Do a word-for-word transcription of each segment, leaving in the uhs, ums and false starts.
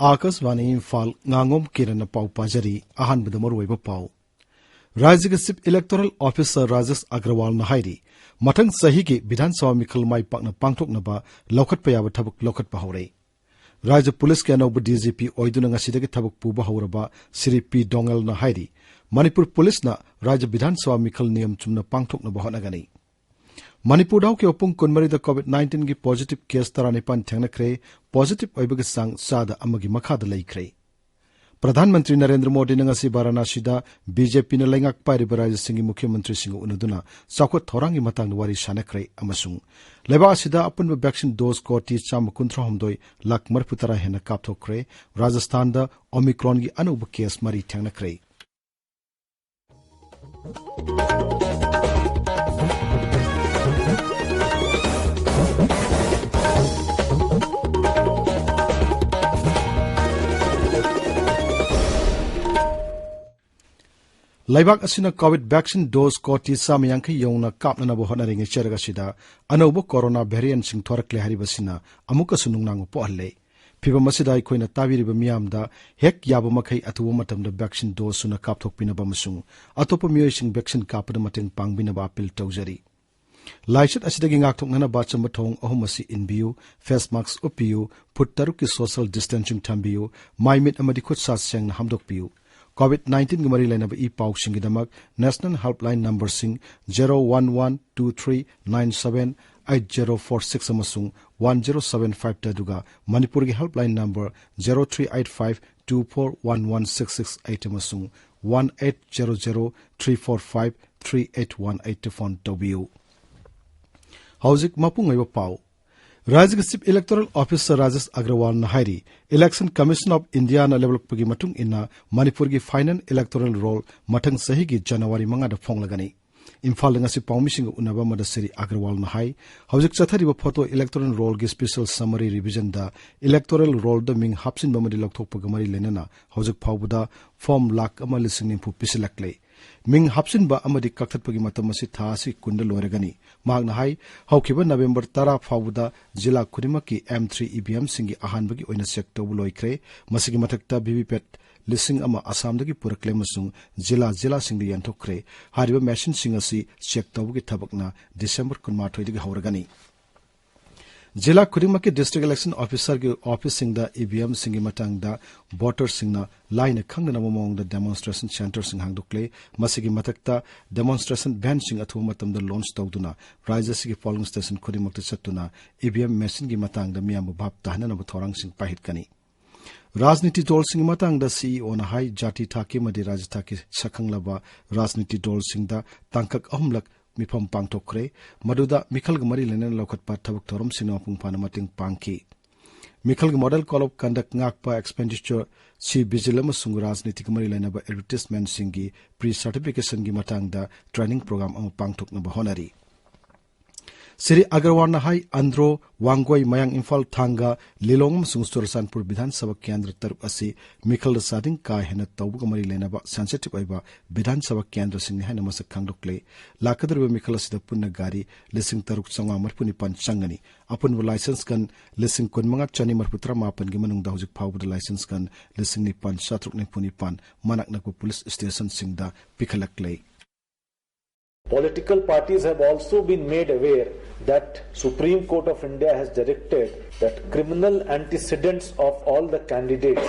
ꯑꯥꯀꯥꯁꯕꯥꯅꯤ ꯏꯝꯐꯥꯜ, ꯉꯥꯉꯣꯝ ꯀꯤꯔꯟꯅ ꯄꯥꯎ ꯄꯥꯖꯔꯤ꯫ ꯑꯍꯥꯟꯕꯗ ꯃꯔꯨꯑꯣꯏꯕ ꯄꯥꯎ꯫ ꯔꯥꯖ꯭ꯌꯒꯤ Chief Electoral Officer ꯔꯥꯖꯦꯁ ꯑꯒ꯭ꯔꯋꯥꯜꯅ ꯍꯥꯏꯔꯤ, ꯃꯊꯪ ꯆꯍꯤꯒꯤ ꯕꯤꯙꯥꯟ ꯁꯚꯥ ꯃꯤꯈꯜ ꯃꯥꯏ ꯄꯥꯛꯅ ꯄꯥꯡꯊꯣꯛꯅꯕ ꯂꯧꯈꯠꯄ ꯌꯥꯕ ꯊꯕꯛ ꯂꯧꯈꯠꯄ ꯍꯧꯔꯦ꯫ ꯔꯥꯖ꯭ꯌ ꯄꯨꯂꯤꯁꯀꯤ ꯑꯅꯧꯕ ꯗꯤ ꯖꯤ ꯄꯤ ꯑꯣꯏꯗꯨꯅ ꯉꯁꯤꯗꯒꯤ ꯊꯕꯛ ꯄꯨꯕ ꯍꯧꯔꯕ ꯁ꯭ꯔꯤ ꯄꯤ ꯗꯣꯉꯦꯜꯅ ꯍꯥꯏꯔꯤ, ꯃꯅꯤꯄꯨꯔ ꯄꯨꯂꯤꯁꯅ ꯔꯥꯖ꯭ꯌ ꯕꯤꯙꯥꯟ ꯁꯚꯥ ꯃꯤꯈꯜ ꯅꯤꯌꯝ ꯆꯨꯝꯅ ꯄꯥꯡꯊꯣꯛꯅꯕ ꯍꯣꯠꯅꯒꯅꯤ꯫ ꯃꯅꯤꯄꯨꯔꯗ ꯍꯧꯈꯤꯕ ꯄꯨꯡ ꯀꯨꯟꯃꯔꯤꯗ COVID nineteenꯒꯤ positive case ꯇꯔꯥꯅꯤꯄꯥꯟ ꯊꯦꯡꯅꯈ꯭ꯔꯦ꯫ Positive ꯑꯣꯏꯕꯒꯤ ꯆꯥꯡ ꯆꯥꯗ ꯑꯃꯒꯤ ꯃꯈꯥꯗ ꯂꯩꯈ꯭ꯔꯦ꯫ ꯄ꯭ꯔꯙꯥꯟ ꯃꯟꯇ꯭ꯔꯤ ꯅꯔꯦꯟꯗ꯭ꯔ ꯃꯣꯗꯤꯅ ꯉꯁꯤ ꯚꯥꯔꯥꯅꯥꯁꯤꯗ ꯕꯤ ꯖꯦ ꯄꯤꯅ ꯂꯩꯉꯥꯛ ꯄꯥꯏꯔꯤꯕ ꯔꯥꯖ꯭ꯌꯁꯤꯡꯒꯤ ꯃꯨꯈ꯭ꯌ ꯃꯟꯇ꯭ꯔꯤꯁꯤꯡꯒ ꯎꯅꯗꯨꯅ ꯆꯥꯎꯈꯠ ꯊꯧꯔꯥꯡꯒꯤ ꯃꯇꯥꯡꯗ ꯋꯥꯔꯤ ꯁꯥꯟꯅꯈ꯭ꯔꯦ ꯑꯃꯁꯨꯡ ꯂꯩꯕꯥꯛ ꯑꯁꯤꯗ ꯑꯄꯨꯟꯕ vaccine dose ꯀꯣꯇꯤ ꯆꯥꯝꯃ ꯀꯨꯟꯊ꯭ꯔꯥ ꯍꯨꯝꯗꯣꯏ ꯂꯥꯈ ꯃꯔꯤꯐꯨ ꯇꯔꯥ ꯍꯦꯟꯅ ꯀꯥꯞꯊꯣꯛꯈ꯭ꯔꯦ꯫ ꯔꯥꯖꯁꯊꯥꯟꯗ Omicronꯒꯤ ꯑꯅꯧꯕ case ꯃꯔꯤ ꯊꯦꯡꯅꯈ꯭ꯔꯦ꯫ ꯂꯩꯕꯥꯛ ꯑꯁꯤꯅ COVID vaccine dose ꯀꯣꯇꯤ ꯆꯥꯝꯃ ꯌꯥꯡꯈꯩ ꯌꯧꯅ ꯀꯥꯞꯅꯅꯕ ꯍꯣꯠꯅꯔꯤꯉꯩ ꯆꯔꯛ ꯑꯁꯤꯗ ꯑꯅꯧꯕ corona variantꯁꯤꯡ ꯊꯣꯔꯛꯂꯦ ꯍꯥꯏꯔꯤꯕꯁꯤꯅ ꯑꯃꯨꯛꯀꯁꯨ ꯅꯨꯡꯅꯥꯡꯕ ꯄꯣꯛꯍꯜꯂꯦ꯫ ꯐꯤꯚꯝ ꯑꯁꯤꯗ ꯑꯩꯈꯣꯏꯅ ꯇꯥꯕꯤꯔꯤꯕ ꯃꯤꯌꯥꯝꯗ ꯍꯦꯛ ꯌꯥꯕ ꯃꯈꯩ ꯑꯊꯨꯕ ꯃꯇꯝꯗ vaccine dose ꯁꯨꯅ ꯀꯥꯞꯊꯣꯛꯄꯤꯅꯕ ꯑꯃꯁꯨꯡ ꯑꯇꯣꯞꯄ ꯃꯤꯑꯣꯏꯁꯤꯡ vaccine ꯀꯥꯞꯄꯗ ꯃꯇꯦꯡ ꯄꯥꯡꯕꯤꯅꯕ appeal ꯇꯧꯖꯔꯤ꯫ ꯂꯥꯏꯆꯠ ꯑꯁꯤꯗꯒꯤ ꯉꯥꯛꯊꯣꯛꯅꯅꯕ ꯑꯆꯝꯕ ꯊꯧꯑꯣꯡ ꯑꯍꯨꯝ ꯑꯁꯤ ꯏꯟꯕꯤꯌꯨ: face mask ꯎꯞꯄꯤꯌꯨ, ꯐꯨꯠ ꯇꯔꯨꯛꯀꯤ social distancing ꯊꯝꯕꯤꯌꯨ, ꯃꯥꯏ ꯃꯤꯠ ꯑꯃꯗꯤ ꯈꯨꯠ ꯁꯥ ꯁꯦꯡꯅ ꯍꯥꯝꯗꯣꯛꯄꯤꯌꯨ꯫ COVID nineteenꯒꯤ ꯃꯔꯤ ꯂꯩꯅꯕ E ꯄꯥꯎꯁꯤꯡꯒꯤꯗꯃꯛ national helpline numberꯁꯤꯡ zero one one two three nine seven eight zero four six ꯑꯃꯁꯨꯡ one zero seven five ꯇ, ꯑꯗꯨꯒ ꯃꯅꯤꯄꯨꯔꯒꯤ helpline number zero three eight five two four one one six six eight ꯑꯃꯁꯨꯡ one eight zero zero three four five three eight one eight ꯇ phone ꯇꯧꯕꯤꯌꯨ꯫ ꯍꯧꯖꯤꯛ ꯃꯄꯨꯡ ꯑꯣꯏꯕ ꯄꯥꯎ꯫ ꯔꯥꯖ꯭ꯌꯒꯤ Chief Electoral Officer ꯔꯥꯖꯦꯁ ꯑꯒ꯭ꯔꯋꯥꯜꯅ ꯍꯥꯏꯔꯤ, Election Commission of Indiaꯅ ꯂꯦꯞꯂꯛꯄꯒꯤ ꯃꯇꯨꯡ ꯏꯟꯅ ꯃꯅꯤꯄꯨꯔꯒꯤ final electoral roll ꯃꯊꯪ ꯆꯍꯤꯒꯤ ꯖꯅꯋꯥꯔꯤ ꯃꯉꯥꯗ ꯐꯣꯡꯂꯒꯅꯤ꯫ ꯏꯝꯐꯥꯜꯗ ꯉꯁꯤ ꯄꯥꯎꯃꯤꯁꯤꯡꯒ ꯎꯅꯕ ꯑꯃꯗ ꯁ꯭ꯔꯤ ꯑꯒꯔꯋꯥꯜꯅ ꯍꯥꯏ, ꯍꯧꯖꯤꯛ ꯆꯠꯊꯔꯤꯕ photo electoral rollꯒꯤ special summary revisionꯗ electoral rollꯗ ꯃꯤꯡ ꯍꯥꯞꯆꯤꯟꯕ ꯑꯃꯗꯤ ꯂꯧꯊꯣꯛꯄꯒ ꯃꯔꯤ ꯂꯩꯅꯅ ꯍꯧꯖꯤꯛ ꯐꯥꯎꯕꯗ form ꯂꯥꯈ ꯑꯃ ꯂꯤꯁꯤꯡ ꯅꯤꯐꯨ ꯄꯤꯁꯤꯜꯂꯛꯂꯦ꯫ ꯃꯤꯡ ꯍꯥꯞꯆꯤꯟꯕ ꯑꯃꯗꯤ ꯀꯛꯊꯠꯄꯒꯤ ꯃꯇꯝ ꯑꯁꯤ ꯊꯥ ꯑꯁꯤ ꯀꯨꯟꯗ ꯂꯣꯏꯔꯒꯅꯤ꯫ ꯃꯍꯥꯛꯅ ꯍꯥꯏ, ꯍꯧꯈꯤꯕ ꯅꯕꯦꯝꯕꯔ ꯇꯔꯥ ꯐꯥꯎꯕꯗ ꯖꯤꯂꯥ ꯈꯨꯗꯤꯡꯃꯛꯀꯤ M three EVMꯁꯤꯡꯒꯤ ꯑꯍꯥꯟꯕꯒꯤ ꯑꯣꯏꯅ check ꯇꯧꯕ ꯂꯣꯏꯈ꯭ꯔꯦ꯫ ꯃꯁꯤꯒꯤ ꯃꯊꯛꯇ VVPAT ꯂꯤꯁꯤꯡ ꯑꯃ ꯑꯁꯥꯝꯗꯒꯤ ꯄꯨꯔꯛꯂꯦ ꯑꯃꯁꯨꯡ ꯖꯤꯂꯥ ꯖꯤꯂꯥꯁꯤꯡꯗ ꯌꯦꯟꯊꯣꯛꯈ꯭ꯔꯦ꯫ ꯍꯥꯏꯔꯤꯕ machineꯁꯤꯡ ꯑꯁꯤ check ꯇꯧꯕꯒꯤ ꯊꯕꯛꯅ ꯗꯤꯁꯦꯝꯕꯔ ꯀꯨꯟꯃꯥꯊꯣꯏꯗꯒꯤ ꯍꯧꯔꯒꯅꯤ꯫ ꯖꯤꯂꯥ ꯈꯨꯗꯤꯡꯃꯛꯀꯤ district election officerꯒꯤ officeꯁꯤꯡꯗ EVMꯁꯤꯡꯒꯤ ꯃꯇꯥꯡꯗ voterꯁꯤꯡꯅ ꯂꯥꯏꯅ ꯈꯪꯅꯅꯕ ꯃꯑꯣꯡꯗ demonstration centreꯁꯤꯡ ꯍꯥꯡꯗꯣꯛꯂꯦ꯫ ꯃꯁꯤꯒꯤ ꯃꯊꯛꯇ demonstration vanꯁꯤꯡ ꯑꯊꯨꯕ ꯃꯇꯝꯗ launch ꯇꯧꯗꯨꯅ ꯔꯥꯖ꯭ꯌ ꯑꯁꯤꯒꯤ polling station ꯈꯨꯗꯤꯡꯃꯛꯇ ꯆꯠꯇꯨꯅ EVM machineꯒꯤ ꯃꯇꯥꯡꯗ ꯃꯤꯌꯥꯝꯕꯨ ꯚꯥꯞ ꯇꯥꯍꯟꯅꯅꯕ ꯊꯧꯔꯥꯡꯁꯤꯡ ꯄꯥꯏꯈꯠꯀꯅꯤ꯫ ꯔꯥꯖꯅꯤꯇꯤ ꯗꯜꯁꯤꯡꯒꯤ ꯃꯇꯥꯡꯗ CEOꯅ ꯍꯥꯏ, ꯖꯥꯇꯤ ꯊꯥꯛꯀꯤ ꯑꯃꯗꯤ ꯔꯥꯖ꯭ꯌ ꯊꯥꯛꯀꯤ ꯁꯛꯈꯪꯂꯕ ꯔꯥꯖꯅꯤꯇꯤ ꯗꯜꯁꯤꯡꯗ ꯇꯥꯡꯀꯛ ꯑꯍꯨꯝꯂꯛ ꯃꯤꯐꯝ ꯄꯥꯡꯊꯣꯛꯈ꯭ꯔꯦ꯫ ꯃꯗꯨꯗ ꯃꯤꯈꯜꯒ ꯃꯔꯤ ꯂꯩꯅꯅ ꯂꯧꯈꯠꯄ ꯊꯕꯛ ꯊꯧꯔꯝꯁꯤꯡꯅ ꯃꯄꯨꯡ ꯐꯥꯅ ꯃꯇꯦꯡ ꯄꯥꯡꯈꯤ꯫ ꯃꯤꯈꯜꯒꯤ model code of conduct ꯉꯥꯛꯄ expenditure C vigil ꯑꯃꯁꯨꯡ ꯔꯥꯖꯅꯤꯇꯤꯒ ꯃꯔꯤ ꯂꯩꯅꯕ advertisementꯁꯤꯡꯒꯤ pre certificationꯒꯤ ꯃꯇꯥꯡꯗ training program ꯑꯃ ꯄꯥꯡꯊꯣꯛꯅꯕ ꯍꯣꯠꯅꯔꯤ꯫ ꯁ꯭ꯔꯤ ꯑꯒꯔꯋꯥꯜꯅ ꯍꯥꯏ, ꯑꯟꯗ꯭ꯔꯣ, ꯋꯥꯡꯒꯣꯏ, ꯃꯌꯥꯡ ꯏꯝꯐꯥꯜ, ꯊꯥꯡꯒ, ꯂꯤꯂꯣꯡ ꯑꯃꯁꯨꯡ ꯆꯨꯔꯆꯥꯟꯄꯨꯔ ꯕꯤꯙꯥꯟ ꯁꯚꯥ ꯀꯦꯟꯗ꯭ꯔ ꯇꯔꯨꯛ ꯑꯁꯤ ꯃꯤꯈꯜꯗ ꯆꯥꯗꯤꯡ ꯀꯥ ꯍꯦꯟꯅ ꯇꯧꯕꯒ ꯃꯔꯤ ꯂꯩꯅꯕ sensitive ꯑꯣꯏꯕ ꯕꯤꯙꯥꯟ ꯁꯚꯥ ꯀꯦꯟꯗ꯭ꯔꯁꯤꯡꯅꯤ ꯍꯥꯏꯅ ꯃꯁꯛ ꯈꯪꯗꯣꯛꯂꯦ꯫ ꯂꯥꯛꯀꯗꯧꯔꯤꯕ ꯃꯤꯈꯜ ꯑꯁꯤꯗ ꯄꯨꯟꯅ ꯒꯥꯔꯤ ꯂꯤꯁꯤꯡ ꯇꯔꯨꯛ ꯆꯥꯝꯃꯉꯥ ꯃꯔꯤꯐꯨ ꯅꯤꯄꯥꯟ ꯆꯪꯒꯅꯤ꯫ ꯑꯄꯨꯟꯕ license gun ꯂꯤꯁꯤꯡ ꯀꯨꯟꯃꯉꯥ ꯆꯅꯤ ꯃꯔꯤꯐꯨ ꯇꯔꯥ ꯃꯥꯄꯟꯒꯤ ꯃꯅꯨꯡꯗ ꯍꯧꯖꯤꯛ ꯐꯥꯎꯕꯗ license gun ꯂꯤꯁꯤꯡ ꯅꯤꯄꯥꯟ ꯆꯥꯇ꯭ꯔꯨꯛ ꯅꯤꯐꯨ ꯅꯤꯄꯥꯟ ꯃꯅꯥꯛ ꯅꯛꯄ police stationꯁꯤꯡꯗ ꯄꯤꯈꯠꯂꯛꯂꯦ꯫ Political parties have also been made aware that Supreme Court of India has directed that criminal antecedents of all the candidates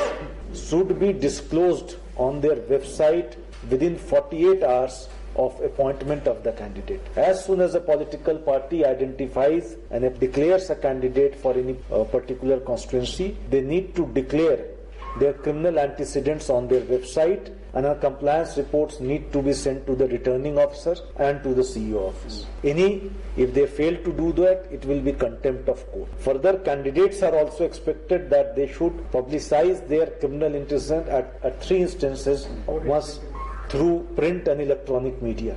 should be disclosed on their website within forty-eight hours of appointment of the candidate. As soon as a political party identifies and declares a candidate for any uh, particular constituency, they need to declare their criminal antecedents on their website, and our compliance reports need to be sent to the returning officer and to the C E O office. Any, if they fail to do that, it will be contempt of court. Further, candidates are also expected that they should publicize their criminal antecedent at, at three instances, once through print and electronic media.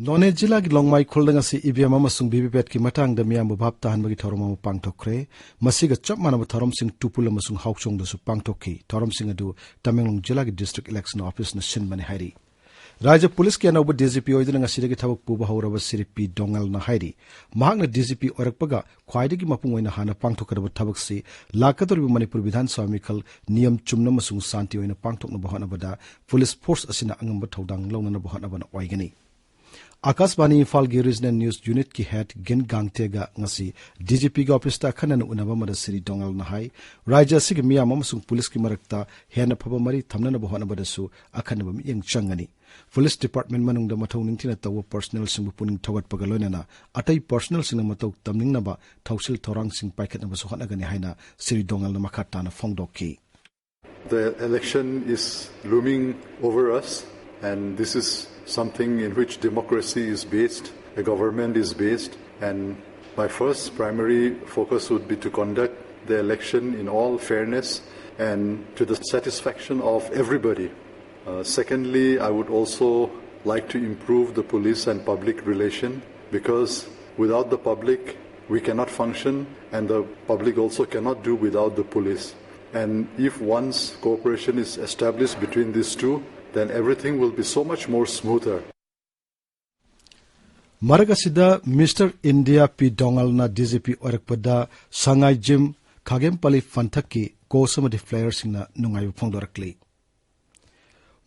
ꯅꯣꯅꯦ ꯖꯤꯂꯥꯒꯤ ꯂꯣꯡꯃꯥꯏ ꯈꯨꯜꯗ ꯉꯁꯤ E V M ꯑꯃꯁꯨꯡ V V ꯄꯦꯠꯀꯤ ꯃꯇꯥꯡꯗ ꯃꯤꯌꯥꯝꯕꯨ ꯚꯥꯞ ꯇꯥꯍꯟꯕꯒꯤ ꯊꯧꯔꯝ ꯑꯃ ꯄꯥꯡꯊꯣꯛꯈ꯭ꯔꯦ꯫ ꯃꯁꯤꯒ ꯆꯞ ꯃꯥꯟꯅꯕ ꯊꯧꯔꯝꯁꯤꯡ ꯇꯨꯄꯨꯜ ꯑꯃꯁꯨꯡ ꯍꯥꯎꯆꯣꯡꯗꯁꯨ ꯄꯥꯡꯊꯣꯛꯈꯤ꯫ ꯊꯧꯔꯝꯁꯤꯡ ꯑꯗꯨ ꯇꯃꯦꯡꯂꯣꯡ ꯖꯤꯂꯥꯒꯤ ꯗꯤꯁꯇ꯭ꯔꯤꯛ ꯏꯂꯦꯛꯁꯟ ꯑꯣꯐꯤꯁꯅ ꯁꯤꯟꯕꯅꯤ ꯍꯥꯏꯔꯤ꯫ ꯔꯥꯖ꯭ꯌ ꯄꯨꯂꯤꯁꯀꯤ ꯑꯅꯧꯕ ꯗꯤ ꯖꯤ ꯄꯤ ꯑꯣꯏꯗꯨꯅ ꯉꯁꯤꯗꯒꯤ ꯊꯕꯛ ꯄꯨꯕ ꯍꯧꯔꯕ ꯁ꯭ꯔꯤ ꯄꯤ ꯗꯣꯉꯥꯜꯅ ꯍꯥꯏꯔꯤ, ꯃꯍꯥꯛꯅ ꯗꯤ ꯖꯤ ꯄꯤ ꯑꯣꯏꯔꯛꯄꯒ ꯈ꯭ꯋꯥꯏꯗꯒꯤ ꯃꯄꯨꯡ ꯑꯣꯏꯅ ꯍꯥꯟꯅ ꯄꯥꯡꯊꯣꯛꯀꯗꯕ ꯊꯕꯛꯁꯤ ꯂꯥꯛꯀꯗꯧꯔꯤꯕ ꯃꯅꯤꯄꯨꯔ ꯕꯤꯙꯥꯟ ꯁꯚꯥ ꯃꯤꯈꯜ ꯅꯤꯌꯝ ꯆꯨꯝꯅ ꯑꯃꯁꯨꯡ ꯁꯥꯟꯇꯤ ꯑꯣꯏꯅ ꯄꯥꯡꯊꯣꯛꯅꯕ ꯍꯣꯠꯅꯕꯗ ꯄꯨꯂꯤꯁ ꯐꯣꯔꯁ ꯑꯁꯤꯅ ꯑꯉꯝꯕ ꯊꯧꯗꯥꯡ ꯂꯧꯅꯅꯕ ꯍꯣꯠꯅꯕꯅ ꯑꯣꯏꯒꯅꯤ꯫ ꯑꯥꯀꯥꯁꯕꯥꯅꯤ ꯏꯝꯐꯥꯜꯒꯤ ꯔꯤꯖꯅꯦꯜ ꯅ꯭ꯌꯨꯁ ꯌꯨꯅꯤꯠꯀꯤ ꯍꯦꯗ ꯒꯤꯟ ꯒꯥꯡꯇꯦꯒ ꯉꯁꯤ ꯗꯤ ꯖꯤ ꯄꯤꯒꯤ ꯑꯣꯐꯤꯁꯇ ꯑꯈꯟꯅꯅ ꯎꯅꯕ ꯑꯃꯗ ꯁ꯭ꯔꯤ ꯗꯣꯉꯥꯜꯅ ꯍꯥꯏ, ꯔꯥꯖ꯭ꯌ ꯑꯁꯤꯒꯤ ꯃꯤꯌꯥꯝ ꯑꯃꯁꯨꯡ ꯄꯨꯂꯤꯁꯀꯤ ꯃꯔꯛꯇ ꯍꯦꯟꯅ ꯐꯕ ꯃꯔꯤ ꯊꯝꯅꯅꯕ ꯍꯣꯠꯅꯕꯗꯁꯨ ꯑꯈꯟꯅꯕ ꯃꯤꯠꯌꯦꯡ ꯆꯪꯒꯅꯤ꯫ ꯄꯨꯂꯤꯁ ꯗꯤꯄꯥꯔꯠꯃꯦꯟ ꯃꯅꯨꯡꯗ ꯃꯊꯧ ꯅꯤꯡꯊꯤꯅ ꯇꯧꯕ ꯄꯔꯁꯅꯦꯜꯁꯤꯡꯕꯨ ꯄꯨꯛꯅꯤꯡ ꯊꯧꯒꯠꯄꯒ ꯂꯣꯏꯅꯅ ꯑꯇꯩ ꯄꯔꯁꯅꯦꯜꯁꯤꯡꯅ ꯃꯇꯧ ꯇꯝꯅꯤꯡꯅꯕ ꯊꯧꯁꯤꯜ ꯊꯧꯔꯥꯡꯁꯤꯡ ꯄꯥꯏꯈꯠꯅꯕꯁꯨ ꯍꯣꯠꯅꯒꯅꯤ ꯍꯥꯏꯅ ꯁ꯭ꯔꯤ ꯗꯣꯉꯥꯜꯅ ꯃꯈꯥ ꯇꯥꯅ ꯐꯣꯡꯗꯣꯛꯈꯤ꯫ The election is looming over us, and this is something in which democracy is based, a government is based, and my first primary focus would be to conduct the election in all fairness and to the satisfaction of everybody. Uh, secondly, I would also like to improve the police and public relation, because without the public, we cannot function, and the public also cannot do without the police. And if once cooperation is established between these two, then everything will be so much more smoother. ꯃꯔꯛ ꯑꯁꯤꯗ mister India ꯄꯤ ꯗꯣꯉꯥꯜꯅ D G P ꯑꯣꯏꯔꯛꯄꯗ ꯁꯉꯥꯏꯖꯤꯝ ꯈꯥꯒꯦꯝꯄꯂꯤ ꯄꯟꯊꯛꯀꯤ coach ꯑꯃꯗꯤ ꯄ꯭ꯂꯦꯌꯔꯁꯤꯡꯅ ꯅꯨꯡꯉꯥꯏꯕ ꯐꯣꯡꯗꯣꯔꯛꯂꯤ꯫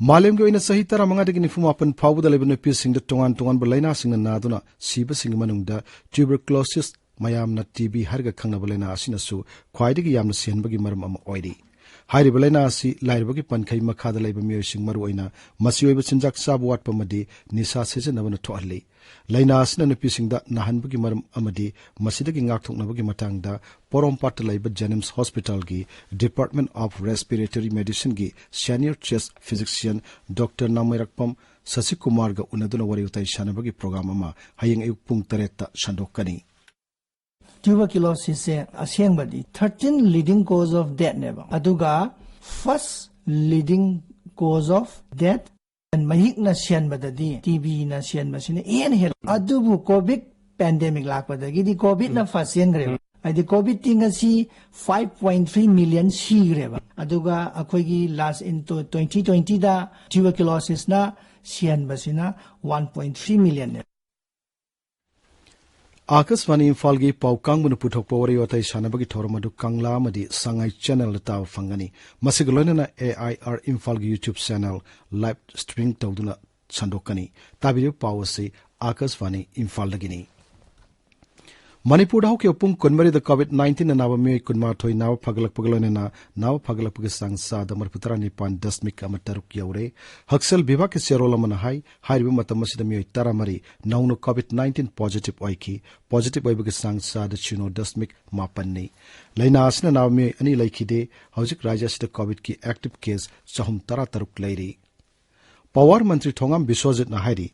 ꯃꯥꯂꯦꯝꯒꯤ ꯑꯣꯏꯅ ꯆꯍꯤ ꯇꯔꯥꯃꯉꯥꯗꯒꯤ ꯅꯤꯐꯨ ꯃꯥꯄꯟ ꯐꯥꯎꯕꯗ ꯂꯩꯕ ꯅꯨꯄꯤꯁꯤꯡꯗ ꯇꯣꯉꯥꯟ ꯇꯣꯉꯥꯟꯕ ꯂꯥꯏꯅꯥꯁꯤꯡꯅ ꯅꯥꯗꯨꯅ ꯁꯤꯕꯁꯤꯡꯒꯤ ꯃꯅꯨꯡꯗ tuberculosis, ꯃꯌꯥꯝꯅ ꯇꯤ ꯕꯤ ꯍꯥꯏꯔꯒ ꯈꯪꯅꯕ ꯂꯥꯏꯅꯥ ꯑꯁꯤꯅꯁꯨ ꯈ꯭ꯋꯥꯏꯗꯒꯤ ꯌꯥꯝꯅ ꯁꯤꯍꯟꯕꯒꯤ ꯃꯔꯝ ꯑꯃ ꯑꯣꯏꯔꯤ꯫ ꯍꯥꯏꯔꯤꯕ ꯂꯥꯏꯅꯥ ꯑꯁꯤ ꯂꯥꯏꯔꯕꯒꯤ ꯄꯟꯈꯩ ꯃꯈꯥꯗ ꯂꯩꯕ ꯃꯤꯑꯣꯏꯁꯤꯡ, ꯃꯔꯨꯑꯣꯏꯅ ꯃꯆꯤ ꯑꯣꯏꯕ ꯆꯤꯟꯖꯥꯛ ꯆꯥꯕ ꯋꯥꯠꯄ ꯑꯃꯗꯤ ꯅꯤꯁꯥ ꯁꯤꯖꯤꯟꯅꯕꯅ ꯊꯣꯛꯍꯜꯂꯤ꯫ ꯂꯥꯏꯅꯥ ꯑꯁꯤꯅ ꯅꯨꯄꯤꯁꯤꯡꯗ ꯅꯥꯍꯟꯕꯒꯤ ꯃꯔꯝ ꯑꯃꯗꯤ ꯃꯁꯤꯗꯒꯤ ꯉꯥꯛꯊꯣꯛꯅꯕꯒꯤ ꯃꯇꯥꯡꯗ ꯄꯣꯔꯣꯝꯄꯥꯠꯇ ꯂꯩꯕ ꯖꯦꯅꯤꯝꯁ ꯍꯣꯁꯄꯤꯇꯥꯜꯒꯤ Department of Respiratory Medicineꯒꯤ senior chief physician Doctor ꯅꯥꯃꯩꯔꯛꯄꯝ ꯁꯁꯤꯀꯨꯃꯥꯔꯒ ꯎꯅꯗꯨꯅ ꯋꯥꯔꯤ ꯋꯥꯇꯥꯏ ꯁꯥꯟꯅꯕꯒꯤ ꯄ꯭ꯔꯣꯒ꯭ꯔꯥꯝ ꯑꯃ ꯍꯌꯦꯡ ꯑꯌꯨꯛ ꯄꯨꯡ ꯇꯔꯦꯠꯇ ꯁꯟꯗꯣꯛꯀꯅꯤ꯫ Tuberculosisꯁꯦ ꯑꯁꯦꯡꯕꯗꯤ thirteen leading cause of deathꯅꯦꯕ, ꯑꯗꯨꯒ first leading cause of death ꯃꯍꯤꯛꯅ ꯁꯦꯟꯕꯗꯗꯤ ꯇꯤꯕꯤꯅ ꯁꯦꯟꯕꯁꯤꯅ ꯏꯍꯦꯟ ꯍꯦꯜꯂꯤ꯫ ꯑꯗꯨꯕꯨ ꯀꯣꯚꯤꯗ ꯄꯦꯟꯗꯦꯃꯤꯛ ꯂꯥꯛꯄꯗꯒꯤꯗꯤ ꯀꯣꯚꯤꯗꯅ ꯐꯥꯔꯁ ꯆꯦꯟꯈ꯭ꯔꯦꯕ꯫ ꯍꯥꯏꯗꯤ ꯀꯣꯚꯤꯗꯇꯤ ꯉꯁꯤ ꯐꯥꯏꯚ ꯄꯣꯏꯟ ꯊ꯭ꯔꯤ ꯃꯤꯂꯤꯌꯟ ꯁꯤꯈ꯭ꯔꯦꯕ꯫ ꯑꯗꯨꯒ ꯑꯩꯈꯣꯏꯒꯤ ꯂꯥꯁ ꯏꯟ ꯇ꯭ꯋꯦꯟꯇꯤ ꯇ꯭ꯋꯦꯟꯇꯤꯗ ꯇ꯭ꯌꯨꯕꯔꯀ꯭ꯌꯨꯂꯣꯁꯤꯁꯅ ꯁꯤꯍꯟꯕꯁꯤꯅ ꯋꯥꯟ ꯄꯣꯏꯟ ꯊ꯭ꯔꯤ ꯃꯤꯂꯤꯌꯟꯅꯦꯕ꯫ ꯑꯥꯀꯥꯁꯕꯥꯅꯤ ꯏꯝꯐꯥꯜꯒꯤ ꯄꯥꯎ ꯀꯥꯡꯕꯨꯅ ꯄꯨꯊꯣꯛꯄ ꯋꯥꯔꯤ ꯋꯥꯇꯥꯏ ꯁꯥꯟꯅꯕꯒꯤ ꯊꯧꯔꯝ ꯑꯗꯨ ꯀꯪꯂꯥ ꯑꯃꯗꯤ ꯁꯉꯥꯏ ꯆꯦꯅꯦꯜꯗ ꯇꯥꯕ ꯐꯪꯒꯅꯤ꯫ ꯃꯁꯤꯒ ꯂꯣꯏꯅꯅ ꯑꯦ ꯑꯥꯏ ꯑꯥꯔ ꯏꯝꯐꯥꯜꯒꯤ YouTube ꯆꯦꯅꯦꯜ ꯂꯥꯏꯚ ꯁ꯭ꯇ꯭ꯔꯤꯃꯤꯡ ꯇꯧꯗꯨꯅ ꯁꯟꯗꯣꯛꯀꯅꯤ꯫ ꯇꯥꯕꯤꯔꯤꯕ ꯄꯥꯎ ꯑꯁꯤ ꯑꯥꯀꯥꯁꯕꯥꯅꯤ ꯏꯝꯐꯥꯜꯗꯒꯤꯅꯤ꯫ ꯃꯅꯤꯄꯨꯔꯗ ꯍꯧꯈꯤꯕ ꯄꯨꯡ ꯀꯨꯟꯃꯔꯤꯗ ꯀꯣꯚꯤꯗ ꯅꯥꯏꯟꯇꯤꯟꯅ ꯅꯥꯕ ꯃꯤꯑꯣꯏ ꯀꯨꯟꯃꯥꯊꯣꯏ ꯅꯥꯕ ꯐꯒꯠꯂꯛꯄꯒ ꯂꯣꯏꯅꯅ ꯅꯥꯕ ꯐꯒꯠꯂꯛꯄꯒꯤ ꯆꯥꯡ ꯆꯥꯗ ꯃꯔꯤꯐꯨ ꯇꯔꯥ ꯅꯤꯄꯥꯟ ꯗꯁꯃꯤꯛ ꯑꯃ ꯇꯔꯨꯛ ꯌꯧꯔꯦ꯫ ꯍꯛꯁꯦꯜ ꯕꯤꯚꯥꯒꯀꯤ ꯆꯦꯔꯣꯜ ꯑꯃꯅ ꯍꯥꯏ, ꯍꯥꯏꯔꯤꯕ ꯃꯇꯝ ꯑꯁꯤꯗ ꯃꯤꯑꯣꯏ ꯇꯔꯥꯃꯔꯤ ꯅꯧꯅ ꯀꯣꯚꯤꯗ ꯅꯥꯏꯟꯇꯤꯟ ꯄꯣꯖꯤꯇꯤꯚ ꯑꯣꯏꯈꯤ꯫ ꯄꯣꯖꯤꯇꯤꯚ ꯑꯣꯏꯕꯒꯤ ꯆꯥꯡ ꯆꯥꯗ ꯁꯤꯅꯣ ꯗꯁꯃꯤꯛ ꯃꯥꯄꯟꯅꯤ꯫ ꯂꯥꯏꯅꯥ ꯑꯁꯤꯅ ꯅꯥꯕ ꯃꯤꯑꯣꯏ ꯑꯅꯤ ꯂꯩꯈꯤꯗꯦ꯫ ꯍꯧꯖꯤꯛ ꯔꯥꯖ꯭ꯌ ꯑꯁꯤꯗ ꯀꯣꯚꯤꯗꯀꯤ ꯑꯦꯛꯇꯤꯚ ꯀꯦꯁ ꯆꯍꯨꯝ ꯇꯔꯥ ꯇꯔꯨꯛ ꯂꯩꯔꯤ꯫ ꯄꯥꯋꯔ ꯃꯟꯇ꯭ꯔꯤ ꯊꯣꯉꯥꯝ ꯕꯤꯁ꯭ꯋꯖꯤꯠꯅ ꯍꯥꯏꯔꯤ,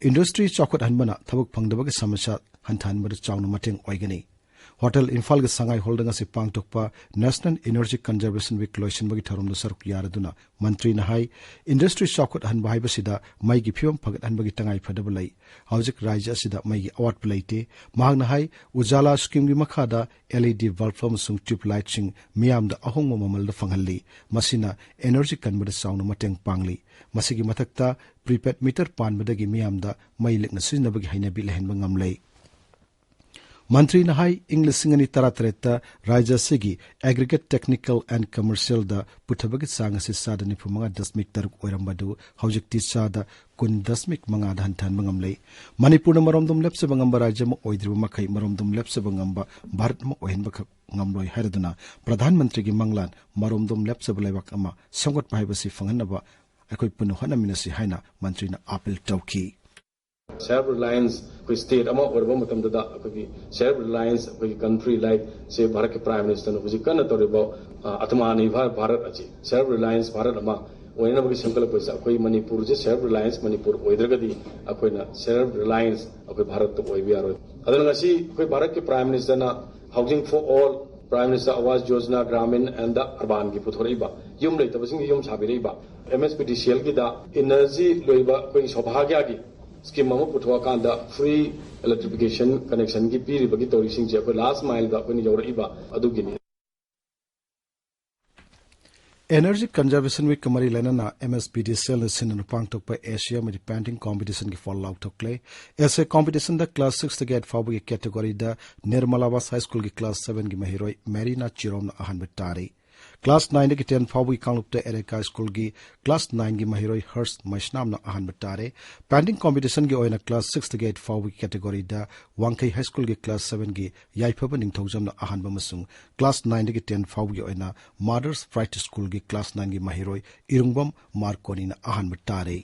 ꯏꯟꯗꯁꯇ꯭ꯔꯤ ꯆꯥꯎꯈꯠꯍꯟꯕꯅ ꯊꯕꯛ ꯐꯪꯗꯕꯒꯤ ꯁꯃꯁ꯭ꯌꯥ ꯍꯟꯊꯍꯟꯕꯗ ꯆꯥꯎꯅ ꯃꯇꯦꯡ ꯑꯣꯏꯒꯅꯤ꯫ ꯍꯣꯇꯦꯜ ꯏꯝꯐꯥꯜꯒꯤ ꯁꯉꯥꯏ ꯍꯣꯜꯗ ꯉꯁꯤ ꯄꯥꯡꯊꯣꯛꯄ ꯅꯦꯁꯅꯦꯜ ꯏꯅꯔꯖꯤ ꯀꯟꯖꯔꯕꯦꯁꯟ ꯋꯤꯛ ꯂꯣꯏꯁꯤꯟꯕꯒꯤ ꯊꯧꯔꯝꯗ ꯁꯔꯨꯛ ꯌꯥꯔꯗꯨꯅ ꯃꯟꯇ꯭ꯔꯤꯅ ꯍꯥꯏ, ꯏꯟꯗꯁꯇ꯭ꯔꯤ ꯆꯥꯎꯈꯠꯍꯟꯕ ꯍꯥꯏꯕꯁꯤꯗ ꯃꯩꯒꯤ ꯐꯤꯕꯝ ꯐꯒꯠꯍꯟꯕꯒꯤ ꯇꯉꯥꯏ ꯐꯗꯕ ꯂꯩ꯫ ꯍꯧꯖꯤꯛ ꯔꯥꯖ꯭ꯌ ꯑꯁꯤꯗ ꯃꯩꯒꯤ ꯑꯋꯥꯠꯄ ꯂꯩꯇꯦ꯫ ꯃꯍꯥꯛꯅ ꯍꯥꯏ, ꯎꯖꯥꯂꯥ ꯁ꯭ꯀꯤꯝꯒꯤ ꯃꯈꯥꯗ ꯑꯦꯜ ꯏ ꯗꯤ ꯕꯜꯕ ꯑꯃꯁꯨꯡ ꯇ꯭ꯌꯨꯕ ꯂꯥꯏꯠꯁꯤꯡ ꯃꯤꯌꯥꯝꯗ ꯑꯍꯣꯡꯕ ꯃꯃꯜꯗ ꯐꯪꯍꯜꯂꯤ꯫ ꯃꯁꯤꯅ ꯏꯅꯔꯖꯤ ꯀꯟꯕꯗ ꯆꯥꯎꯅ ꯃꯇꯦꯡ ꯄꯥꯡꯂꯤ꯫ ꯃꯁꯤꯒꯤ ꯃꯊꯛꯇ ꯄ꯭ꯔꯤꯄꯦꯗ ꯃꯤꯇꯔ ꯄꯥꯟꯕꯗꯒꯤ ꯃꯤꯌꯥꯝꯗ ꯃꯩ ꯂꯤꯛꯅ ꯁꯤꯖꯤꯟꯅꯕꯒꯤ ꯍꯩꯅꯕꯤ ꯂꯩꯍꯟꯕ ꯉꯝꯂꯦ꯫ ꯃꯟꯇ꯭ꯔꯤꯅ ꯍꯥꯏ, ꯏꯪ ꯂꯤꯁꯤꯡ ꯑꯅꯤ ꯇꯔꯥꯇꯔꯦꯠꯇ ꯔꯥꯖ꯭ꯌ ꯑꯁꯤꯒꯤ ꯑꯦꯒ꯭ꯔꯤꯒꯦꯠ ꯇꯦꯛꯅꯤꯀꯦꯜ ꯑꯦꯟ ꯀꯃꯔꯁꯤꯌꯦꯜꯗ ꯄꯨꯊꯕꯒꯤ ꯆꯥꯡ ꯑꯁꯤ ꯆꯥꯗ ꯅꯤꯐꯨ ꯃꯉꯥ ꯗꯁꯃꯤꯛ ꯇꯔꯨꯛ ꯑꯣꯏꯔꯝꯕꯗꯨ ꯍꯧꯖꯤꯛꯇꯤ ꯆꯥꯗ ꯀꯨꯟ ꯗꯁꯃꯤꯛ ꯃꯉꯥꯗ ꯍꯟꯊꯍꯟꯕ ꯉꯝꯂꯦ꯫ ꯃꯅꯤꯄꯨꯔꯅ ꯃꯔꯣꯝꯗꯣꯝ ꯂꯦꯞꯆꯕ ꯉꯝꯕ ꯔꯥꯖ꯭ꯌ ꯑꯃ ꯑꯣꯏꯗ꯭ꯔꯤꯕ ꯃꯈꯩ ꯃꯔꯣꯝꯗꯣꯝ ꯂꯦꯞꯆꯕ ꯉꯝꯕ ꯚꯥꯔꯠ ꯑꯃ ꯑꯣꯏꯍꯟꯕꯈꯛ ꯉꯝꯂꯣꯏ ꯍꯥꯏꯔꯗꯨꯅ ꯄ꯭ꯔꯙꯥꯟ ꯃꯟꯇ꯭ꯔꯤꯒꯤ ꯃꯪꯂꯥꯟ ꯃꯔꯣꯝꯗꯣꯝ ꯂꯦꯞꯆꯕ ꯂꯩꯕꯥꯛ ꯑꯃ ꯁꯦꯝꯒꯠꯄ ꯍꯥꯏꯕꯁꯤ ꯐꯪꯍꯟꯅꯕ ꯑꯩꯈꯣꯏ ꯄꯨꯟꯅ ꯍꯣꯠꯅꯃꯤꯟꯅꯁꯤ ꯍꯥꯏꯅ ꯃꯟꯇ꯭ꯔꯤꯅ ꯑꯥꯄꯤꯜ ꯇꯧꯈꯤ꯫ ꯁꯦꯜꯐ ꯔꯤꯂꯥꯌꯟꯁ ꯑꯩꯈꯣꯏ ꯁ꯭ꯇꯦꯠ ꯑꯃ ꯑꯣꯏꯔꯕ ꯃꯇꯝꯗꯨꯗ ꯑꯩꯈꯣꯏꯒꯤ ꯁꯦꯜꯐ ꯔꯤꯂꯥꯌꯟꯁ ꯑꯩꯈꯣꯏꯒꯤ ꯀꯟꯇ꯭ꯔꯤ ꯂꯥꯏꯛ ꯁꯦ ꯚꯥꯔꯠꯀꯤ ꯄ꯭ꯔꯥꯏꯝ ꯃꯤꯅꯤꯁꯇꯔꯅ ꯍꯧꯖꯤꯛ ꯀꯟꯅ ꯇꯧꯔꯤꯕ ꯑ, ꯑꯇꯃꯥꯅꯤꯔꯚꯔ ꯚꯥꯔꯠ ꯑꯁꯤ ꯁꯦꯜꯐ ꯔꯤꯂꯥꯌꯟꯁ ꯚꯥꯔꯠ ꯑꯃ ꯑꯣꯏꯅꯅꯕꯒꯤ ꯁꯦꯝꯒꯠꯂꯛꯄꯁꯤꯗ ꯑꯩꯈꯣꯏ ꯃꯅꯤꯄꯨꯔꯁꯦ ꯁꯦꯜꯐ ꯔꯤꯂꯥꯌꯟꯁ ꯃꯅꯤꯄꯨꯔ ꯑꯣꯏꯗ꯭ꯔꯒꯗꯤ ꯑꯩꯈꯣꯏꯅ ꯁꯦꯜꯐ ꯔꯤꯂꯥꯌꯟꯁ ꯑꯩꯈꯣꯏ ꯚꯥꯔꯠꯇ ꯑꯣꯏꯕ ꯌꯥꯔꯣꯏ꯫ ꯑꯗꯨꯅ ꯉꯁꯤ ꯑꯩꯈꯣꯏ ꯚꯥꯔꯠꯀꯤ ꯄ꯭ꯔꯥꯏꯝ ꯃꯤꯅꯤꯁꯇꯔꯅ housing for all Prime Minister Awas Yojana Gramin and the Urban ꯒꯤ ꯄꯨꯊꯣꯔꯛꯏꯕ, ꯌꯨꯝ ꯂꯩꯇꯕꯁꯤꯡꯒꯤ ꯌꯨꯝ ꯁꯥꯕꯤꯔꯛꯏꯕ, M S P D C L ꯒꯤꯗ energy ꯂꯣꯏꯕ ꯑꯩꯈꯣꯏꯒꯤ ꯁꯣꯚꯥꯒ꯭ꯌꯥꯒꯤ scheme ꯑꯃ ꯄꯨꯊꯣꯛꯑꯀꯥꯟꯗ free electrification connection ꯒꯤ ꯄꯤꯔꯤꯕꯒꯤ ꯇꯧꯔꯤꯁꯤꯡꯁꯦ ꯑꯩꯈꯣꯏ last mile ꯗ ꯑꯩꯈꯣꯏꯅ ꯌꯧꯔꯛꯏꯕ ꯑꯗꯨꯒꯤꯅꯤ꯫ Energy Conservation Week ꯀ ꯃꯔꯤ ꯂꯩꯅꯅ M S P D C L ꯅ ꯁꯤꯟꯗꯨꯅ ꯄꯥꯡꯊꯣꯛꯄ essay ꯑꯃꯗꯤ painting competition ꯒꯤ ꯐꯜ ꯂꯥꯎꯊꯣꯛꯂꯦ꯫ Essay competition ꯗ class six ꯇꯒꯤ eight ꯐꯥꯎꯕꯒꯤ category ꯗ Nirmala Awas High School ꯒꯤ class seven ꯒꯤ ꯃꯍꯩꯔꯣꯏ ꯃꯦꯔꯤꯅꯥ ꯆꯤꯔꯣꯝꯅ ꯑꯍꯥꯟꯕ ꯇꯥꯔꯦ꯫ Class nine ꯗꯒꯤ ten ꯐꯥꯎꯕꯒꯤ ꯀꯥꯡꯂꯨꯞꯇ ꯑꯦꯔꯦꯀꯥ ꯁ꯭ꯀꯨꯜꯒꯤ class nine ꯒꯤ ꯃꯍꯩꯔꯣꯏ ꯍꯔꯁ ꯃꯩꯁꯅꯥꯝꯅ ꯑꯍꯥꯟꯕ ꯇꯥꯔꯦ꯫ Painting competition ꯒꯤ ꯑꯣꯏꯅ class six ꯇꯒꯤ eight ꯐꯥꯎꯕꯒꯤ category ꯗ ꯋꯥꯡꯈꯩ High School ꯒꯤ class seven ꯒꯤ ꯌꯥꯏꯐꯕ ꯅꯤꯡꯊꯧꯖꯝꯅ ꯑꯍꯥꯟꯕ ꯑꯃꯁꯨꯡ class nine ꯗꯒꯤ ten ꯐꯥꯎꯕꯒꯤ ꯑꯣꯏꯅ Mother's Bright School ꯒꯤ class nine ꯒꯤ ꯃꯍꯩꯔꯣꯏ ꯏꯔꯨꯡꯕꯝ ꯃꯥꯔꯀꯣꯅꯤꯅ ꯑꯍꯥꯟꯕ ꯇꯥꯔꯦ꯫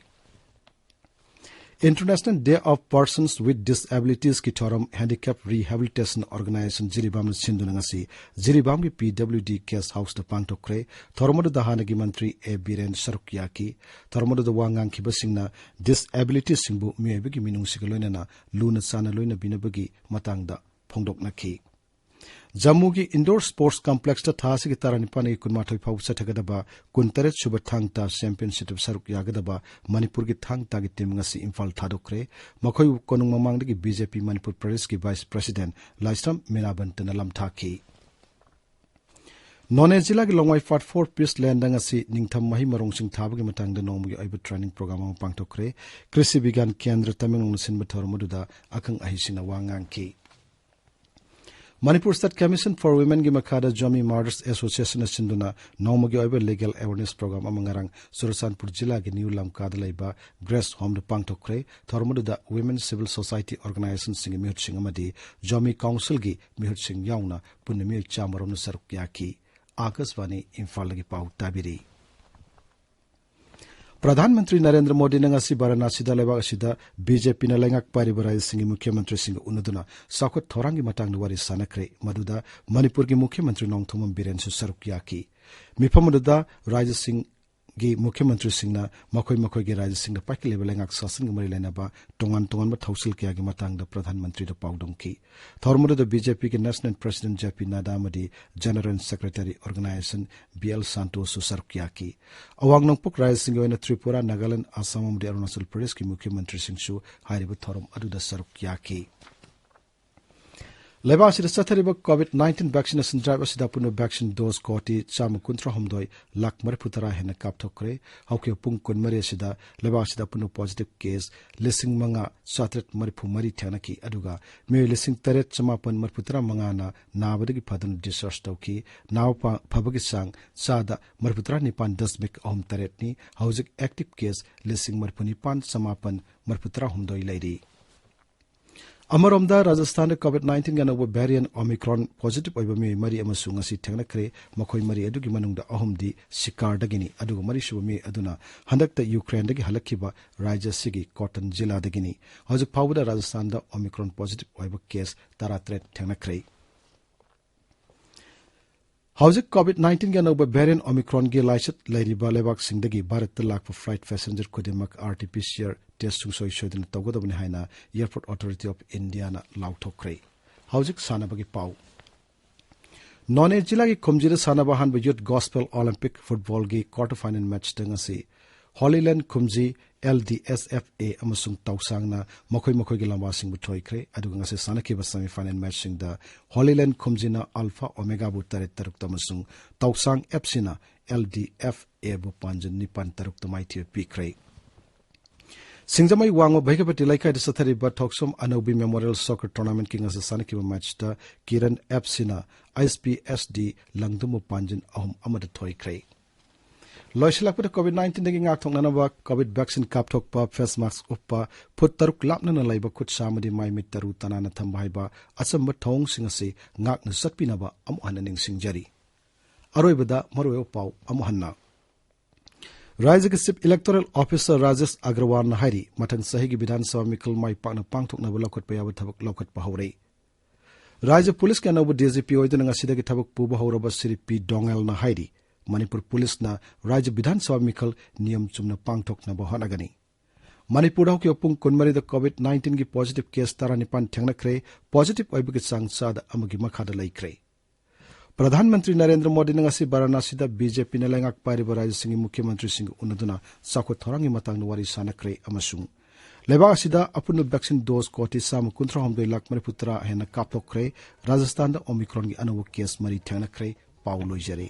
International Day of Persons with Disabilities ꯀꯤ ꯊꯧꯔꯝ Handicap Rehabilitation Organization ꯖꯤꯔꯤꯕꯥꯝꯅ ꯁꯤꯟꯗꯨꯅ ꯉꯁꯤ ꯖꯤꯔꯤꯕꯥꯝꯒꯤ P W D Guest House ꯇ ꯄꯥꯡꯊꯣꯛꯈ꯭ꯔꯦ꯫ ꯊꯧꯔꯝ ꯑꯗꯨꯗ ꯍꯥꯟꯅꯒꯤ ꯃꯟꯇ꯭ꯔꯤ ꯑꯦ ꯕꯤꯔꯦꯟ ꯁꯔꯨꯛ ꯌꯥꯈꯤ꯫ ꯊꯧꯔꯝ ꯑꯗꯨꯗ ꯋꯥ ꯉꯥꯡꯈꯤꯕꯁꯤꯡꯅ disability ꯁꯤꯡꯕꯨ ꯃꯤꯑꯣꯏꯕꯒꯤ ꯃꯤꯅꯨꯡꯁꯤꯒ ꯂꯣꯏꯅꯅ ꯂꯨꯅ ꯆꯥꯟꯅ ꯂꯣꯏꯅꯕꯤꯅꯕꯒꯤ ꯃꯇꯥꯡꯗ ꯐꯣꯡꯗꯣꯛꯅꯈꯤ꯫ ꯖꯝꯃꯨꯒꯤ Indoor Sports Complex ꯇ ꯊꯥ ꯑꯁꯤꯒꯤ ꯇꯔꯥꯅꯤꯄꯥꯟꯗꯒꯤ ꯀꯨꯟꯃꯥꯊꯣꯏ ꯐꯥꯎꯕ ꯆꯠꯊꯒꯗꯕ ꯀꯨꯟꯇꯔꯦꯠ ꯁꯨꯕ ꯊꯥꯡ ꯇꯥ Championship ꯇ ꯁꯔꯨꯛ ꯌꯥꯒꯗꯕ ꯃꯅꯤꯄꯨꯔꯒꯤ ꯊꯥꯡ ꯇꯥꯒꯤ team ꯉꯁꯤ ꯏꯝꯐꯥꯜ ꯊꯥꯗꯣꯛꯈ꯭ꯔꯦ꯫ ꯃꯈꯣꯏꯕꯨ ꯀꯣꯅꯨꯡ ꯃꯃꯥꯡꯗꯒꯤ B J P ꯃꯅꯤꯄꯨꯔ ꯄ꯭ꯔꯗꯦꯁꯀꯤ Vice President ꯂꯥꯏꯁ꯭ꯔꯝ ꯃꯤꯔꯥꯕꯟꯇꯅ ꯂꯝꯊꯥꯈꯤ꯫ ꯅꯣꯅꯦ ꯖꯤꯂꯥꯒꯤ ꯂꯣꯡꯃꯥꯏ ꯄꯥꯠ four Peace Land ꯗ ꯉꯁꯤ ꯅꯤꯡꯊꯝ ꯃꯍꯩ ꯃꯔꯣꯡꯁꯤꯡ ꯊꯥꯕꯒꯤ ꯃꯇꯥꯡꯗ ꯅꯣꯡꯃꯒꯤ ꯑꯣꯏꯕ training program ꯑꯃ ꯄꯥꯡꯊꯣꯛꯈ꯭ꯔꯦ꯫ ꯀ꯭ꯔꯤꯁꯤ ꯕꯤꯒ꯭ꯌꯥꯟ ꯀꯦꯟꯗ꯭ꯔ ꯇꯃꯦꯡꯂꯣꯡꯅ ꯁꯤꯟꯕ ꯊꯧꯔꯝ ꯑꯗꯨꯗ ꯑꯈꯪ ꯑꯍꯩꯁꯤꯡꯅ ꯋꯥ ꯉꯥꯡꯈꯤ꯫ Manipur State Commission for Women ꯒꯤ ꯃꯈꯥꯗ Zomi Mothers Association ꯅ ꯁꯤꯟꯗꯨꯅ ꯅꯣꯡꯃꯒꯤ ꯑꯣꯏꯕ legal awareness program ꯑꯃ ꯉꯔꯥꯡ ꯆꯨꯔꯆꯥꯟꯄꯨꯔ ꯖꯤꯂꯥꯒꯤ ꯅ꯭ꯌꯨ ꯂꯝꯀꯥꯗ ꯂꯩꯕ Grace Home ꯗ ꯄꯥꯡꯊꯣꯛꯈ꯭ꯔꯦ꯫ ꯊꯧꯔꯝ ꯑꯗꯨꯗ Women Civil Society Organization ꯁꯤꯡꯒꯤ ꯃꯤꯍꯨꯠꯁꯤꯡ ꯑꯃꯗꯤ Zomi Council ꯒꯤ ꯃꯤꯍꯨꯠꯁꯤꯡ ꯌꯥꯎꯅ ꯄꯨꯟꯅ ꯃꯤꯑꯣꯏ ꯆꯥꯝꯃ ꯔꯣꯝꯅ ꯁꯔꯨꯛ ꯌꯥꯈꯤ꯫ ꯑꯥꯀꯥꯁꯕꯥꯅꯤ ꯏꯝꯐꯥꯜꯗꯒꯤ ꯄꯥꯎ ꯇꯥꯕꯤꯔꯤ꯫ ꯄ꯭ꯔꯙꯥꯟ ꯃꯟꯇ꯭ꯔꯤ ꯅꯔꯦꯟꯗ꯭ꯔ ꯃꯣꯗꯤꯅ ꯉꯁꯤ ꯚꯥꯔꯥꯅꯥꯁꯤꯗ ꯂꯩꯕꯥꯛ ꯑꯁꯤꯗ B J P ꯅ ꯂꯩꯉꯥꯛ ꯄꯥꯏꯔꯤꯕ ꯔꯥꯖ꯭ꯌꯁꯤꯡꯒꯤ ꯃꯨꯈ꯭ꯌ ꯃꯟꯇ꯭ꯔꯤꯁꯤꯡꯒ ꯎꯅꯗꯨꯅ ꯆꯥꯎꯈꯠ ꯊꯧꯔꯥꯡꯒꯤ ꯃꯇꯥꯡꯗ ꯋꯥꯔꯤ ꯁꯥꯟꯅꯈ꯭ꯔꯦ꯫ ꯃꯗꯨꯗ ꯃꯅꯤꯄꯨꯔꯒꯤ ꯃꯨꯈ꯭ꯌ ꯃꯟꯇ꯭ꯔꯤ ꯅꯣꯡꯊꯣꯝꯕꯝ ꯕꯤꯔꯦꯟꯁꯨ ꯁꯔꯨꯛ ꯌꯥꯈꯤ꯫ ꯃꯤꯐꯝ ꯑꯗꯨꯗ ꯔꯥꯖ꯭ꯌꯁꯤꯡ ꯒꯤ ꯃꯨꯈ꯭ꯌ ꯃꯟꯇ꯭ꯔꯤꯁꯤꯡꯅ ꯃꯈꯣꯏ ꯃꯈꯣꯏꯒꯤ ꯔꯥꯖ꯭ꯌꯁꯤꯡꯗ ꯄꯥꯏꯈꯠꯂꯤꯕ ꯂꯩꯉꯥꯛ ꯁꯥꯁꯟꯒ ꯃꯔꯤ ꯂꯩꯅꯕ ꯇꯣꯉꯥꯟ ꯇꯣꯉꯥꯟꯕ ꯊꯧꯁꯤꯜ ꯀꯌꯥꯒꯤ ꯃꯇꯥꯡꯗ ꯄ꯭ꯔꯙꯥꯟ ꯃꯟꯇ꯭ꯔꯤꯗ ꯄꯥꯎꯗꯝꯈꯤ꯫ ꯊꯧꯔꯝ ꯑꯗꯨꯗ ꯕꯤ ꯖꯦ ꯄꯤꯒꯤ national president J P Nadda ꯑꯃꯗꯤ general secretary organization B L ꯁꯥꯟꯇꯣꯁꯁꯨ ꯁꯔꯨꯛ ꯌꯥꯈꯤ꯫ ꯑꯋꯥꯡ ꯅꯣꯡꯄꯣꯛ ꯔꯥꯖ꯭ꯌꯁꯤꯡꯒꯤ ꯑꯣꯏꯅ ꯇ꯭ꯔꯤꯄꯨꯔꯥ, ꯅꯥꯒꯥꯂꯦꯟꯗ, ꯑꯁꯥꯝ ꯑꯃꯗꯤ ꯑꯔꯨꯅꯥꯆꯜ ꯄ꯭ꯔꯗꯦꯁꯀꯤ ꯃꯨꯈ꯭ꯌ ꯃꯟꯇ꯭ꯔꯤꯁꯤꯡꯁꯨ ꯍꯥꯏꯔꯤꯕ ꯊꯧꯔꯝ ꯑꯗꯨꯗ ꯁꯔꯨꯛ ꯌꯥꯈꯤ꯫ ꯂꯩꯕꯥꯛ ꯑꯁꯤꯗ ꯆꯠꯊꯔꯤꯕ ꯀꯣꯚꯤꯗ ꯅꯥꯏꯟꯇꯤꯟ ꯚꯦꯛꯁꯤꯅꯦꯁꯟ ꯗ꯭ꯔꯥꯏꯚ ꯑꯁꯤꯗ ꯑꯄꯨꯟꯕ ꯚꯦꯛꯁꯤꯟ ꯗꯣꯁ ꯀꯣꯇꯤ ꯆꯥꯝꯃ ꯀꯨꯟꯊ꯭ꯔꯥ ꯍꯨꯝꯗꯣꯏ ꯂꯥꯈ ꯃꯔꯤꯐꯨ ꯇꯔꯥ ꯍꯦꯟꯅ ꯀꯥꯞꯊꯣꯛꯈ꯭ꯔꯦ꯫ ꯍꯧꯈꯤꯕ ꯄꯨꯡ ꯀꯨꯟꯃꯔꯤ ꯑꯁꯤꯗ ꯂꯩꯕꯥꯛ ꯑꯁꯤꯗ ꯑꯄꯨꯟꯕ ꯄꯣꯖꯤꯇꯤꯚ ꯀꯦꯁ ꯂꯤꯁꯤꯡ ꯃꯉꯥ ꯆꯥꯇ꯭ꯔꯦꯠ ꯃꯔꯤꯐꯨ ꯃꯔꯤ ꯊꯦꯡꯅꯈꯤ, ꯑꯗꯨꯒ ꯃꯤꯑꯣꯏ ꯂꯤꯁꯤꯡ ꯇꯔꯦꯠ ꯆꯃꯥꯄꯟ ꯃꯔꯤꯐꯨ ꯇꯔꯥ ꯃꯉꯥꯅ ꯅꯥꯕꯗꯒꯤ ꯐꯗꯨꯅ ꯗꯤꯁꯆꯥꯔꯖ ꯇꯧꯈꯤ꯫ ꯅꯥꯕ ꯄ-, ꯐꯕꯒꯤ ꯆꯥꯡ ꯆꯥꯗ ꯃꯔꯤꯐꯨ ꯇꯔꯥ ꯅꯤꯄꯥꯟ ꯗꯁꯃꯤꯛ ꯑꯍꯨꯝ ꯇꯔꯦꯠꯅꯤ꯫ ꯍꯧꯖꯤꯛ ꯑꯦꯛꯇꯤꯚ ꯀꯦꯁ ꯂꯤꯁꯤꯡ ꯃꯔꯤꯐꯨ ꯅꯤꯄꯥꯟ ꯆꯃꯥꯄꯟ ꯃꯔꯤꯐꯨ ꯇꯔꯥ ꯍꯨꯝꯗꯣꯏ ꯂꯩꯔꯤ꯫ ꯑꯃꯔꯣꯝꯗ, ꯔꯥꯖꯁꯊꯥꯟꯗ ꯀꯣꯚꯤꯗ ꯅꯥꯏꯟꯇꯤꯟꯒꯤ ꯑꯅꯧꯕ ꯚꯦꯔꯤꯌꯦꯟꯠ ꯑꯣꯃꯤꯀ꯭ꯔꯣꯟ ꯄꯣꯖꯤꯇꯤꯚ ꯑꯣꯏꯕ ꯃꯤꯑꯣꯏ ꯃꯔꯤ ꯑꯃꯁꯨ ꯉꯁꯤ ꯊꯦꯡꯅꯈ꯭ꯔꯦ꯫ ꯃꯈꯣꯏ ꯃꯔꯤ ꯑꯗꯨꯒꯤ ꯃꯅꯨꯡꯗ ꯑꯍꯨꯝꯗꯤ ꯁꯤꯀꯥꯔꯗꯒꯤꯅꯤ, ꯑꯗꯨꯒ ꯃꯔꯤꯁꯨꯕ ꯃꯤꯑꯣꯏ ꯑꯗꯨꯅ ꯍꯟꯗꯛꯇ ꯌꯨꯀ꯭ꯔꯦꯟꯗꯒꯤ ꯍꯜꯂꯛꯈꯤꯕ ꯔꯥꯖ꯭ꯌ ꯑꯁꯤꯒꯤ ꯀꯣꯇꯟ ꯖꯤꯂꯥꯗꯒꯤꯅꯤ꯫ ꯍꯧꯖꯤꯛ ꯐꯥꯎꯕꯗ ꯔꯥꯖꯁꯊꯥꯟꯗ ꯑꯣꯃꯤꯀ꯭ꯔꯣꯟ ꯄꯣꯖꯤꯇꯤꯚ ꯑꯣꯏꯕ ꯀꯦꯁ ꯇꯔꯥꯇꯔꯦꯠ ꯊꯦꯡꯅꯈ꯭ꯔꯦ꯫ ꯍꯧꯖꯤꯛ ꯀꯣꯚꯤꯗ ꯅꯥꯏꯟꯇꯤꯟꯒꯤ ꯑꯅꯧꯕ ꯚꯦꯔꯤꯌꯦꯟꯠ ꯑꯣꯃꯤꯀ꯭ꯔꯣꯟꯒꯤ ꯂꯥꯏꯆꯠ ꯂꯩꯔꯤꯕ ꯂꯩꯕꯥꯛꯁꯤꯡꯗꯒꯤ ꯚꯥꯔꯠꯇ ꯂꯥꯛꯄ ꯐ꯭ꯂꯥꯏꯠ ꯄꯦꯁꯦꯟꯖꯔ ꯈꯨꯗꯤꯡꯃꯛ R T P C R test ꯁꯨꯡꯁꯣꯏ ꯁꯣꯏꯗꯅ ꯇꯧꯒꯗꯕꯅꯤ ꯍꯥꯏꯅ ꯑꯦꯌꯔꯄꯣꯔꯠ ꯑꯣꯊꯣꯔꯤꯇꯤ ꯑꯣꯐ ꯏꯟꯗꯤꯌꯥꯅ ꯂꯥꯎꯊꯣꯛꯈ꯭ꯔꯦ꯫ ꯍꯧꯖꯤꯛ ꯁꯥꯟꯅꯕꯒꯤ ꯄꯥꯎ꯫ ꯅꯣꯅꯦ ꯖꯤꯂꯥꯒꯤ ꯈꯨꯝꯖꯤꯗ ꯁꯥꯟꯅꯕ ꯑꯍꯥꯟꯕ ꯌꯨꯊ ꯒꯣꯁꯄꯦꯜ ꯑꯣꯂꯤꯝꯄꯤꯛ ꯐꯨꯠꯕꯣꯜꯒꯤ ꯀ꯭ꯋꯥꯔꯇꯔ ꯐꯥꯏꯅꯦꯜ ꯃꯦꯆꯇ ꯉꯁꯤ ꯍꯣꯂꯤꯂꯦꯟ ꯈꯨꯝꯖꯤ, L D S F A ꯑꯃꯁꯨꯡ ꯇꯧꯁꯥꯡꯅ ꯃꯈꯣꯏ ꯃꯈꯣꯏꯒꯤ ꯂꯝꯕꯥꯁꯤꯡꯕꯨ ꯊꯣꯏꯈ꯭ꯔꯦ꯫ ꯑꯗꯨꯒ ꯉꯁꯤ ꯁꯥꯟꯅꯈꯤꯕ ꯁꯦꯃꯤꯐꯥꯏꯅꯦꯜ ꯃꯦꯆꯁꯤꯡꯗ ꯍꯣꯂꯤꯂꯦꯟ ꯈꯨꯝꯖꯤꯅ ꯑꯜꯐꯥ ꯑꯣꯃꯦꯒꯥꯕꯨ ꯇꯔꯦꯠ ꯇꯔꯨꯛꯇ ꯑꯃꯁꯨꯡ ꯇꯧꯁꯥꯡ ꯑꯦꯐ ꯁꯤꯅ ꯑꯦꯜ ꯗꯤ ꯑꯦꯐ ꯑꯦꯕꯨ ꯄꯥꯟꯖꯤꯜ ꯅꯤꯄꯥꯟ ꯇꯔꯨꯛꯇ ꯃꯥꯏꯊꯤꯕ ꯄꯤꯈ꯭ꯔꯦ꯫ ꯁꯤꯡꯖꯃꯩ ꯋꯥꯡꯃ ꯚꯩꯒꯄꯇꯤ ꯂꯩꯀꯥꯏꯗ ꯆꯠꯊꯔꯤꯕ ꯊꯣꯛꯁꯣꯝ ꯑꯅꯧꯕꯤ ꯃꯦꯃꯣꯔꯤꯌꯦꯜ ꯁꯣꯀꯔ ꯇꯣꯔꯅꯥꯃꯦꯟꯠꯀꯤ ꯉꯁꯤ ꯁꯥꯟꯅꯈꯤꯕ ꯃꯦꯆꯇ ꯀꯤꯔꯟ ꯑꯦꯐ ꯁꯤꯅ ꯑꯩꯆ ꯄꯤ ꯑꯦꯁ ꯗꯤ ꯂꯪꯗꯨꯝꯕꯨ ꯄꯥꯟꯖꯤꯜ ꯑꯍꯨꯝ ꯑꯃꯗ ꯊꯣꯏꯈ꯭ꯔꯦ꯫ ꯂꯣꯏꯁꯤꯜꯂꯛꯄꯗ ꯀꯣꯚꯤꯗ ꯅꯥꯏꯟꯇꯤꯟꯗꯒꯤ ꯉꯥꯛꯊꯣꯛꯅꯅꯕ ꯀꯣꯚꯤꯗ ꯚꯦꯛꯁꯤꯟ ꯀꯥꯞꯊꯣꯛꯄ, ꯐꯦꯁ ꯃꯥꯛꯁ ꯎꯞꯄ, ꯐꯨꯠ ꯇꯔꯨꯛ ꯂꯥꯞꯅꯅ ꯂꯩꯕ, ꯈꯨꯠ ꯁꯥ ꯑꯃꯗꯤ ꯃꯥꯏ ꯃꯤꯠ ꯇꯔꯨ ꯇꯅꯥꯟꯅ ꯊꯝꯕ ꯍꯥꯏꯕ ꯑꯆꯝꯕ ꯊꯧꯑꯣꯡꯁꯤꯡ ꯑꯁꯤ ꯉꯥꯛꯅ ꯆꯠꯄꯤꯅꯕ ꯑꯃꯨꯛ ꯍꯟꯅ ꯅꯤꯡꯁꯤꯡꯖꯔꯤ꯫ ꯑꯔꯣꯏꯕꯗ ꯃꯔꯨꯑꯣꯏꯕ ꯄꯥꯎ ꯑꯃꯨꯛ ꯍꯟꯅ꯫ ꯔꯥꯖ꯭ꯌꯒꯤ ꯆꯤꯐ ꯏꯂꯦꯛꯇꯣꯔꯦꯜ ꯑꯣꯐꯤꯁꯥꯔ ꯔꯥꯖꯦꯁ ꯑꯒ꯭ꯔꯋꯥꯜꯅ ꯍꯥꯏꯔꯤ, ꯃꯊꯪ ꯆꯍꯤꯒꯤ ꯕꯤꯙꯥꯟ ꯁꯚꯥ ꯃꯤꯈꯜ ꯃꯥꯏ ꯄꯥꯛꯅ ꯄꯥꯡꯊꯣꯛꯅꯕ ꯂꯧꯈꯠꯄ ꯌꯥꯕ ꯊꯕꯛ ꯂꯧꯈꯠꯄ ꯍꯧꯔꯦ꯫ ꯔꯥꯖ꯭ꯌ ꯄꯨꯂꯤꯁꯀꯤ ꯑꯅꯧꯕ ꯗꯤ ꯖꯤ ꯄꯤ ꯑꯣꯏꯗꯨꯅ ꯉꯁꯤꯗꯒꯤ ꯊꯕꯛ ꯄꯨꯕ ꯍꯧꯔꯕ ꯁ꯭ꯔꯤ ꯄꯤ ꯗꯣꯉꯦꯜꯅ ꯍꯥꯏꯔꯤ, ꯃꯅꯤꯄꯨꯔ ꯄꯨꯂꯤꯁꯅ ꯔꯥꯖ꯭ꯌ ꯕꯤꯙꯥꯟ ꯁꯚꯥ ꯃꯤꯈꯜ ꯅꯤꯌꯝ ꯆꯨꯝꯅ ꯄꯥꯡꯊꯣꯛꯅꯕ ꯍꯣꯠꯅꯒꯅꯤ꯫ ꯃꯅꯤꯄꯨꯔꯗ ꯍꯧꯈꯤꯕ ꯄꯨꯡ ꯀꯨꯟꯃꯔꯤꯗ COVID nineteen ꯒꯤ positive case ꯇꯔꯥꯅꯤꯄꯥꯟ ꯊꯦꯡꯅꯈ꯭ꯔꯦ꯫ Positive ꯑꯣꯏꯕꯒꯤ ꯆꯥꯡ ꯆꯥꯗ ꯑꯃꯒꯤ ꯃꯈꯥꯗ ꯂꯩꯈ꯭ꯔꯦ꯫ ꯄ꯭ꯔꯙꯥꯟ ꯃꯟꯇ꯭ꯔꯤ ꯅꯔꯦꯟꯗ꯭ꯔ ꯃꯣꯗꯤꯅ ꯉꯁꯤ ꯚꯥꯔꯥꯅꯥꯁꯤꯗ BJPꯅ ꯂꯩꯉꯥꯛ ꯄꯥꯏꯔꯤꯕ ꯔꯥꯖ꯭ꯌꯁꯤꯡꯒꯤ ꯃꯨꯈ꯭ꯌ ꯃꯟꯇ꯭ꯔꯤꯁꯤꯡꯒ ꯎꯅꯗꯨꯅ ꯆꯥꯎꯈꯠ ꯊꯧꯔꯥꯡꯒꯤ ꯃꯇꯥꯡꯗ ꯋꯥꯔꯤ ꯁꯥꯟꯅꯈ꯭ꯔꯦ ꯑꯃꯁꯨꯡ ꯂꯩꯕꯥꯛ ꯑꯁꯤꯗ ꯑꯄꯨꯟꯕ vaccine dose ꯀꯣꯇꯤ ꯆꯥꯝꯃ ꯀꯨꯟꯊ꯭ꯔꯥ ꯍꯨꯝꯗꯣꯏ ꯂꯥꯈ ꯃꯔꯤꯐꯨ ꯇꯔꯥ ꯍꯦꯟꯅ ꯀꯥꯞꯊꯣꯛꯈ꯭ꯔꯦ꯫ ꯔꯥꯖꯁꯊꯥꯟꯗ Omicronꯒꯤ ꯑꯅꯧꯕ case ꯃꯔꯤ ꯊꯦꯡꯅꯈ꯭ꯔꯦ꯫ ꯄꯥꯎ ꯂꯣꯏꯖꯔꯦ꯫